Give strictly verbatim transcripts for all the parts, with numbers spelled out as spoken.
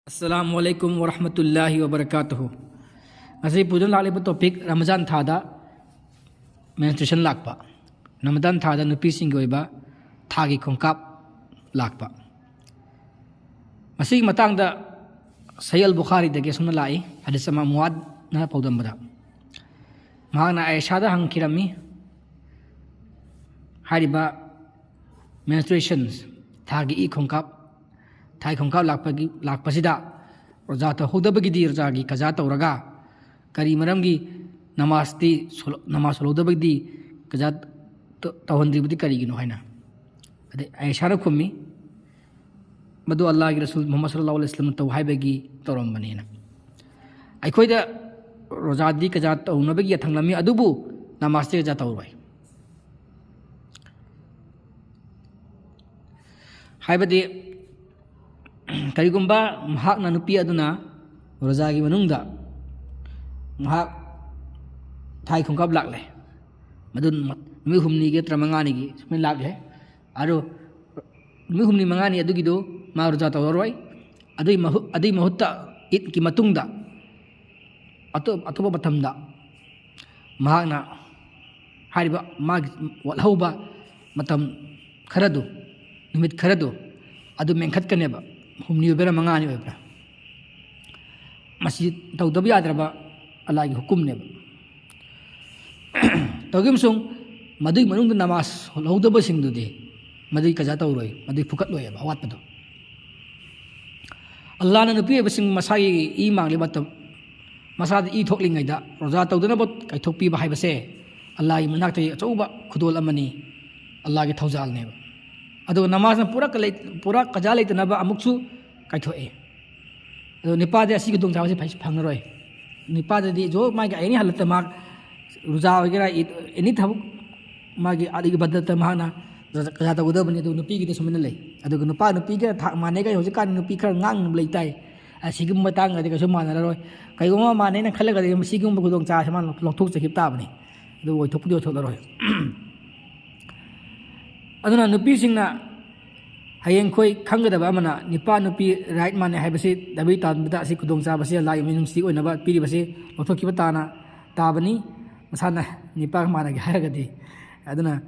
ꯑꯁꯂꯥꯃꯨ ꯑꯂꯥꯏꯀꯨꯝ ꯋꯔꯍꯃꯇꯨꯜꯂꯥꯍꯤ ꯋꯕꯔꯀꯥꯇꯨꯍꯨ꯫ ꯉꯁꯤ ꯄꯨꯗꯨꯅ ꯂꯥꯛꯂꯤꯕ topic ꯔꯃꯖꯥꯟ ꯊꯥꯗ menstruation ꯂꯥꯛꯄ, ꯔꯃꯖꯥꯟ ꯊꯥꯗ ꯅꯨꯄꯤꯁꯤꯡꯒꯤ ꯑꯣꯏꯕ ꯊꯥꯒꯤ ꯈꯣꯡꯀꯥꯞ ꯂꯥꯛꯄ꯫ ꯃꯁꯤꯒꯤ ꯃꯇꯥꯡꯗ ꯁꯍꯤ ꯑꯜ ꯕꯨꯈꯥꯔꯤꯗꯒꯤ ꯑꯁꯨꯝꯅ ꯂꯥꯛꯏ, ꯍꯗꯤꯁ ꯑꯃ ꯃꯨꯋꯥꯗꯅ ꯄꯥꯎꯗꯝꯕꯗ꯫ ꯃꯍꯥꯛꯅ ꯑꯥꯏꯁꯥꯗ ꯍꯪꯈꯤꯔꯝꯃꯤ, ꯍꯥꯏꯔꯤꯕ menstruation, ꯊꯥꯒꯤ ꯏ ꯈꯣꯡꯀꯥꯞ, ꯊꯥꯒꯤ ꯈꯣꯡꯀꯥꯞ ꯂꯥꯛꯄꯒꯤ, ꯂꯥꯛꯄꯁꯤꯗ ꯔꯣꯖꯥ ꯇꯧꯍꯧꯗꯕꯒꯤꯗꯤ ꯔꯣꯖꯥꯒꯤ ꯀꯖꯥ ꯇꯧꯔꯒ, ꯀꯔꯤ ꯃꯔꯝꯒꯤ ꯅꯃꯥꯖꯇꯤ ꯁꯣꯜ-, ꯅꯃꯥꯖ ꯁꯣꯜꯍꯧꯗꯕꯒꯤꯗꯤ ꯀꯖꯥ ꯇ-, ꯇꯧꯍꯟꯗ꯭ꯔꯤꯕꯗꯤ ꯀꯔꯤꯒꯤꯅꯣ ꯍꯥꯏꯅ? ꯑꯗꯩ ꯑꯥꯏꯁꯥꯅ ꯈꯨꯝꯃꯤ, "ꯃꯗꯨ ꯑꯜꯂꯥꯍꯒꯤ ꯔꯁꯨꯜ ꯃꯨꯍꯝꯃꯗ ꯁꯜꯂꯜꯂꯥꯍꯨ ꯑꯂꯥꯏꯍꯤ ꯋꯁꯜꯂꯝꯅ ꯇꯧ ꯍꯥꯏꯕꯒꯤ ꯇꯧꯔꯝꯕꯅꯦꯅ"꯫ ꯑꯩꯈꯣꯏꯗ ꯔꯣꯖꯥꯗꯤ ꯀꯖꯥ ꯇꯧꯅꯕꯒꯤ ꯌꯥꯊꯪꯂꯝꯃꯤ, ꯑꯗꯨꯕꯨ ꯅꯃꯥꯖꯇꯤ ꯀꯖꯥ ꯇꯧꯔꯣꯏ꯫ ꯍꯥꯏꯕꯗꯤ, ꯀꯔꯤꯒꯨꯝꯕ ꯃꯍꯥꯛꯅ, ꯅꯨꯄꯤ ꯑꯗꯨꯅ ꯔꯣꯖꯥꯒꯤ ꯃꯅꯨꯡꯗ ꯃꯍꯥꯛ ꯊꯥꯒꯤ ꯈꯣꯡꯀꯥꯞ ꯂꯥꯛꯂꯦ, ꯃꯗꯨ ꯅꯨꯃꯤꯠ ꯍꯨꯝꯅꯤꯒꯤ ꯅꯠꯇ꯭ꯔ ꯃꯉꯥꯅꯤꯒꯤ ꯁꯨꯃꯥꯏꯅ ꯂꯥꯛꯂꯦ, ꯑꯗꯨ ꯅꯨꯃꯤꯠ ꯍꯨꯝꯅꯤ ꯃꯉꯥꯅꯤ ꯑꯗꯨꯒꯤꯗꯨ ꯃꯥ ꯔꯣꯖꯥ ꯇꯧꯔꯔꯣꯏ꯫ ꯑꯗꯨꯒꯤ ꯃꯍꯨ-, ꯑꯗꯨꯒꯤ ꯃꯍꯨꯠꯇ ꯏꯗꯀꯤ ꯃꯇꯨꯡꯗ ꯑꯇꯣꯞ-, ꯑꯇꯣꯞꯄ ꯃꯇꯝꯗ ꯃꯍꯥꯛꯅ ꯍꯥꯏꯔꯤꯕ ꯃꯥꯒꯤ ꯋꯥꯠꯍꯧꯕ ꯃꯇꯝ ꯈꯔꯗꯨ, ꯅꯨꯃꯤꯠ ꯈꯔꯗꯨ ꯑꯗꯨ ꯃꯦꯟꯈꯠꯀꯅꯦꯕ, ꯍꯨꯝꯅꯤ ꯑꯣꯏꯕ꯭ꯔꯥ ꯃꯉꯥꯅꯤ ꯑꯣꯏꯕ꯭ꯔꯥ꯫ ꯃꯁꯤ ꯇꯧꯗꯕ ꯌꯥꯗ꯭ꯔꯕ ꯑꯜꯂꯥꯍꯒꯤ ꯍꯨꯀꯨꯝꯅꯦꯕ꯫ ꯇꯧꯈꯤꯕ ꯑꯃꯁꯨꯡ ꯃꯗꯨꯒꯤ ꯃꯅꯨꯡꯗ ꯅꯃꯥꯖ ꯁꯣꯜꯍꯧꯗꯕꯁꯤꯡꯗꯨꯗꯤ ꯃꯗꯨꯒꯤ ꯀꯖꯥ ꯇꯧꯔꯣꯏ, ꯃꯗꯨꯒꯤ ꯐꯨꯀꯠꯂꯣꯏꯕ ꯑꯋꯥꯠꯄꯗꯣ꯫ ꯑꯜꯂꯥꯍꯅ ꯅꯨꯄꯤ ꯑꯣꯏꯕꯁꯤꯡ ꯃꯁꯥꯒꯤ ꯏ ꯃꯥꯡꯂꯤꯕ ꯃꯇꯝ, ꯃꯁꯥꯗ ꯏ ꯊꯣꯛꯂꯤꯉꯩꯗ ꯔꯣꯖꯥ ꯇꯧꯗꯅꯕ ꯀꯥꯏꯊꯣꯛꯄꯤꯕ ꯍꯥꯏꯕꯁꯦ ꯑꯜꯂꯥꯍꯒꯤ ꯃꯅꯥꯛꯇꯒꯤ ꯑꯆꯧꯕ ꯈꯨꯗꯣꯜ ꯑꯃꯅꯤ, ꯑꯜꯂꯥꯍꯒꯤ ꯊꯧꯖꯥꯜꯅꯦꯕ꯫ ꯑꯗꯨꯒ ꯅꯃꯥꯖꯅ ꯄꯨꯔꯥ ꯀ-, ꯂꯩ-, ꯄꯨꯔꯥ ꯀꯖꯥ ꯂꯩꯇꯅꯕ ꯑꯃꯨꯛꯁꯨ ꯀꯥꯏꯊꯣꯛꯑꯦ꯫ ꯑꯗꯣ ꯅꯨꯄꯥꯗꯤ ꯑꯁꯤꯒꯤ ꯈꯨꯗꯣꯡꯆꯥꯕꯁꯤ ꯐꯪ-, ꯐꯪꯉꯔꯣꯏ꯫ ꯅꯨꯄꯥꯗꯗꯤ ꯖꯣ ꯃꯥꯒꯤ ꯑꯦꯅꯤ ꯍꯥꯂꯠꯇ ꯃꯍꯥꯛ ꯔꯣꯖꯥ ꯑꯣꯏꯒꯦꯔꯥ, ꯏꯗ, ꯑꯦꯅꯤ ꯊꯕꯛ, ꯃꯥꯒꯤ ꯑꯗ ꯏꯕꯥꯗꯠꯇ ꯃꯍꯥꯛꯅ ꯔꯣꯖꯥ, ꯔꯣꯖꯥ ꯇꯧꯒꯗꯕꯅꯤ꯫ ꯑꯗꯨ ꯅꯨꯄꯤꯒꯤꯗꯤ ꯁꯨꯃꯥꯏꯅ ꯂꯩ꯫ ꯑꯗꯨꯒ ꯅꯨꯄꯥ ꯅꯨꯄꯤꯒ ꯊꯥꯛ ꯃꯥꯟꯅꯩꯒ ꯍꯧꯖꯤꯛꯀꯥꯟ ꯅꯨꯄꯤ ꯈꯔ ꯉꯥꯡꯅꯕ ꯂꯩ ꯇꯥꯏ꯫ ꯑꯁꯤꯒꯨꯝꯕ ꯃꯇꯥꯡꯗꯗꯤ ꯀꯩꯁꯨ ꯃꯥꯟꯅꯔꯔꯣꯏ꯫ ꯀꯩꯒꯨꯝꯕ ꯃꯥꯟꯅꯩꯅ ꯈꯜꯂꯒꯗꯤ ꯃꯁꯤꯒꯨꯝꯕ ꯈꯨꯗꯣꯡꯆꯥꯕꯁꯤ ꯃꯥꯅ ꯂꯧꯊꯣꯛꯆꯈꯤꯕ ꯇꯥꯕꯅꯤ꯫ ꯑꯗꯨ ꯑꯣꯏꯊꯣꯛꯄꯗꯤ ꯑꯣꯏꯊꯣꯛꯂꯔꯣꯏ꯫ ꯑꯗꯨꯅ ꯅꯨꯄꯤꯁꯤꯡꯅ ꯍꯌꯦꯡ ꯑꯩꯈꯣꯏ ꯈꯪꯒꯗꯕ ꯑꯃꯅ, ꯅꯨꯄꯥ ꯅꯨꯄꯤ ꯔꯥꯏꯠ ꯃꯥꯟꯅꯩ ꯍꯥꯏꯕꯁꯤ ꯗꯕꯤ ꯇꯥꯟꯕꯗ ꯑꯁꯤ ꯈꯨꯗꯣꯡꯆꯥꯕꯁꯤ ꯑꯂꯥꯍꯒꯤ ꯃꯤꯅꯨꯡꯁꯤ ꯑꯣꯏꯅꯕ ꯄꯤꯔꯤꯕꯁꯤ ꯂꯧꯊꯣꯛꯈꯤꯕ ꯇꯥꯅ ꯇꯥꯕꯅꯤ꯫ ꯃꯁꯥꯅ ꯅꯨꯄꯥꯒ ꯃꯥꯟꯅꯒꯦ ꯍꯥꯏꯔꯒꯗꯤ꯫ ꯑꯗꯨꯅ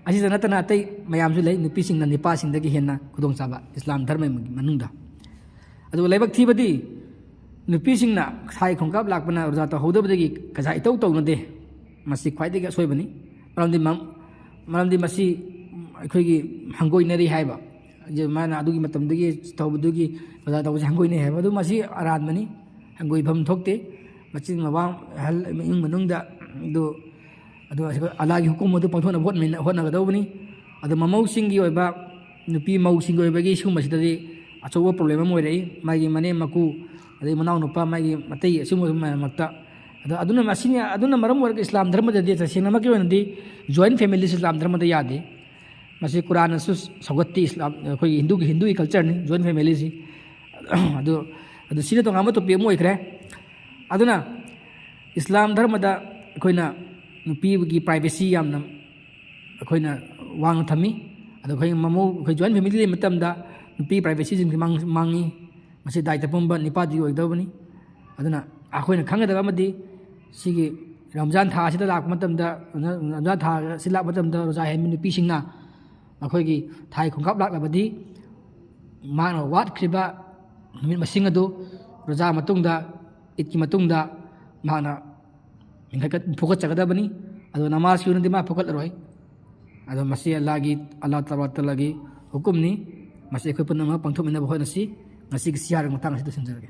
ꯑꯁꯤꯗ ꯅꯠꯇꯅ ꯑꯇꯩ ꯃꯌꯥꯝꯁꯨ ꯂꯩ, ꯅꯨꯄꯤꯁꯤꯡꯅ ꯅꯨꯄꯥꯁꯤꯡꯗꯒꯤ ꯍꯦꯟꯅ ꯈꯨꯗꯣꯡꯆꯥꯕ ꯏꯁꯂꯥꯝ ꯙꯔꯃꯒꯤ ꯃꯅꯨꯡꯗ꯫ ꯑꯗꯨꯒ ꯂꯥꯏꯕꯛ ꯊꯤꯕꯗꯤ, ꯅꯨꯄꯤꯁꯤꯡꯅ ꯊꯥꯏ ꯈꯣꯡꯀꯥꯞ ꯂꯥꯛꯄꯅ ꯔꯣꯖꯥ ꯇꯧꯍꯧꯗꯕꯗꯒꯤ ꯀꯖꯥ ꯏꯇꯧ ꯇꯧꯅꯗꯦ꯫ ꯃꯁꯤ ꯈ꯭ꯋꯥꯏꯗꯒꯤ ꯑꯁꯣꯏꯕꯅꯤ꯫ ꯃꯔꯝꯗꯤ ꯃ-, ꯃꯔꯝꯗꯤ ꯃꯁꯤ ꯑꯩꯈꯣꯏꯒꯤ ꯍꯪꯒꯣꯏꯅꯔꯤ ꯍꯥꯏꯕ꯫ ꯃꯥꯅ ꯑꯗꯨꯒꯤ ꯃꯇꯝꯗꯨꯒꯤ ꯇꯧꯕꯗꯨꯒꯤ ꯔꯣꯖꯥ ꯇꯧꯕꯁꯦ ꯍꯪꯒꯣꯏꯅꯩ ꯍꯥꯏꯕ꯫ ꯑꯗꯨ ꯃꯁꯤ ꯑꯔꯥꯟꯕꯅꯤ꯫ ꯍꯪꯒꯣꯏꯐꯝ ꯊꯣꯛꯇꯦ꯫ ꯃꯆꯤꯟ ꯃꯕꯥ ꯑꯍꯜ ꯏꯃꯨꯡ ꯃꯅꯨꯡꯗ ꯑꯗꯨ, ꯑꯗꯨ ꯑꯂꯥꯍꯒꯤ ꯍꯨꯀꯨꯝ ꯑꯗꯨ ꯄꯥꯡꯊꯣꯛꯅꯕ ꯍꯣꯠꯅꯃꯤꯟꯅ-, ꯍꯣꯠꯅꯒꯗꯧꯕꯅꯤ꯫ ꯑꯗꯨ ꯃꯃꯧꯁꯤꯡꯒꯤ ꯑꯣꯏꯕ, ꯅꯨꯄꯤ ꯃꯧꯁꯤꯡꯒꯤ ꯑꯣꯏꯕꯒꯤ ꯁꯤꯒꯨꯝꯕꯁꯤꯗꯗꯤ ꯑꯆꯧꯕ ꯄ꯭ꯔꯣꯕ꯭ꯂꯦꯝ ꯑꯃ ꯑꯣꯏꯔꯛꯏ꯫ ꯃꯥꯒꯤ ꯃꯅꯦꯝ ꯃꯀꯨ, ꯑꯗꯩ ꯃꯅꯥꯎꯅꯨꯄꯥ, ꯃꯥꯒꯤ ꯃꯇꯩ, ꯑꯁꯤꯒꯨꯝꯕ ꯃꯔꯛꯇ꯫ ꯑꯗꯣ ꯑꯗꯨꯅ ꯃꯁꯤꯅ, ꯑꯗꯨꯅ ꯃꯔꯝ ꯑꯣꯏꯔꯒ ꯏꯁꯂꯥꯝ ꯙꯔꯃꯗꯗꯤ, ꯇꯁꯦꯡꯅꯃꯛꯀꯤ ꯑꯣꯏꯅꯗꯤ ꯖꯣꯏꯟ ꯐꯦꯃꯤꯂꯤꯁꯤ ꯏꯁꯂꯥꯝ ꯙꯔꯃꯗ ꯌꯥꯗꯦ꯫ ꯃꯁꯤ ꯀꯨꯔꯥꯟꯅꯁꯨ ꯁꯧꯒꯠꯇꯦ꯫ ꯏꯁꯂꯥꯝ, ꯑꯩꯈꯣꯏꯒꯤ ꯍꯤꯟꯗꯨꯒꯤ, ꯍꯤꯟꯗꯨꯒꯤ ꯀꯜꯆꯔꯅꯤ ꯖꯣꯏꯟ ꯐꯦꯃꯤꯂꯤꯁꯤ꯫ ꯑꯗꯨ, ꯑꯗꯨ ꯁꯤꯅ ꯇꯣꯉꯥꯟꯕ ꯇꯣꯄꯤꯛ ꯑꯃ ꯑꯣꯏꯈ꯭ꯔꯦ꯫ ꯑꯗꯨꯅ ꯏꯁꯂꯥꯝ ꯙꯔꯃꯗ ꯑꯩꯈꯣꯏꯅ ꯅꯨꯄꯤꯒꯤ ꯄ꯭ꯔꯥꯏꯚꯦꯁꯤ ꯌꯥꯝꯅ ꯑꯩꯈꯣꯏꯅ ꯋꯥꯡꯅ ꯊꯝꯃꯤ꯫ ꯑꯗꯣ ꯑꯩꯈꯣꯏ ꯃꯃꯧ, ꯑꯩꯈꯣꯏ ꯖꯣꯏꯟ ꯐꯦꯃꯤꯂꯤ ꯂꯩꯕ ꯃꯇꯝꯗ ꯅꯨꯄꯤ ꯄ꯭ꯔꯥꯏꯚꯦꯁꯤꯁꯤꯡꯁꯤ ꯃꯥꯡ-, ꯃꯥꯡꯉꯤ꯫ ꯃꯁꯤ ꯗꯥꯏꯇ ꯄꯨꯝꯕ ꯅꯨꯄꯥꯗꯨꯒꯤ ꯑꯣꯏꯒꯗꯧꯕꯅꯤ꯫ ꯑꯗꯨꯅ ꯑꯩꯈꯣꯏꯅ ꯈꯪꯒꯗꯕ ꯑꯃꯗꯤ, ꯁꯤꯒꯤ ꯔꯝꯖꯥꯟ ꯊꯥ ꯑꯁꯤꯗ ꯂꯥꯛꯄ ꯃꯇꯝꯗ, ꯔꯝꯖꯥꯟ ꯊꯥ ꯑꯁꯤ ꯂꯥꯛꯄ ꯃꯇꯝꯗ ꯔꯣꯖꯥ ꯍꯦꯟꯕ ꯅꯨꯄꯤꯁꯤꯡꯅ ꯃꯈꯣꯏꯒꯤ ꯊꯥꯏ ꯈꯣꯡꯀꯥꯞ ꯂꯥꯛꯂꯕꯗꯤ, ꯃꯍꯥꯛꯅ ꯋꯥꯠꯈ꯭ꯔꯤꯕ ꯅꯨꯃꯤꯠ ꯃꯁꯤꯡ ꯑꯗꯨ ꯔꯣꯖꯥ ꯃꯇꯨꯡꯗ, ꯏꯗꯀꯤ ꯃꯇꯨꯡꯗ ꯃꯍꯥꯛꯅ ꯃꯦꯟꯈꯠꯀ-, ꯐꯨꯒꯠꯆꯒꯗꯕꯅꯤ꯫ ꯑꯗꯣ ꯅꯃꯥꯖꯀꯤ ꯑꯣꯏꯅꯗꯤ ꯃꯥ ꯐꯨꯒꯠꯂꯔꯣꯏ꯫ ꯑꯗꯣ ꯃꯁꯤ ꯑꯜꯂꯥꯒꯤ, ꯑꯜꯂꯥ ꯇꯕꯥꯔꯛ ꯇꯥꯂꯥꯒꯤ ꯍꯨꯀꯨꯝꯅꯤ꯫ ꯃꯁꯤ ꯑꯩꯈꯣꯏ ꯄꯨꯝꯅꯃꯛ ꯄꯥꯡꯊꯣꯛꯃꯤꯟꯅꯕ ꯍꯣꯠꯅꯁꯤ꯫ ꯉꯁꯤꯒꯤ ꯁꯤꯌꯥꯔꯒꯤ ꯃꯇꯥꯡ ꯑꯁꯤꯗ ꯂꯣꯏꯁꯤꯟꯖꯔꯒꯦ꯫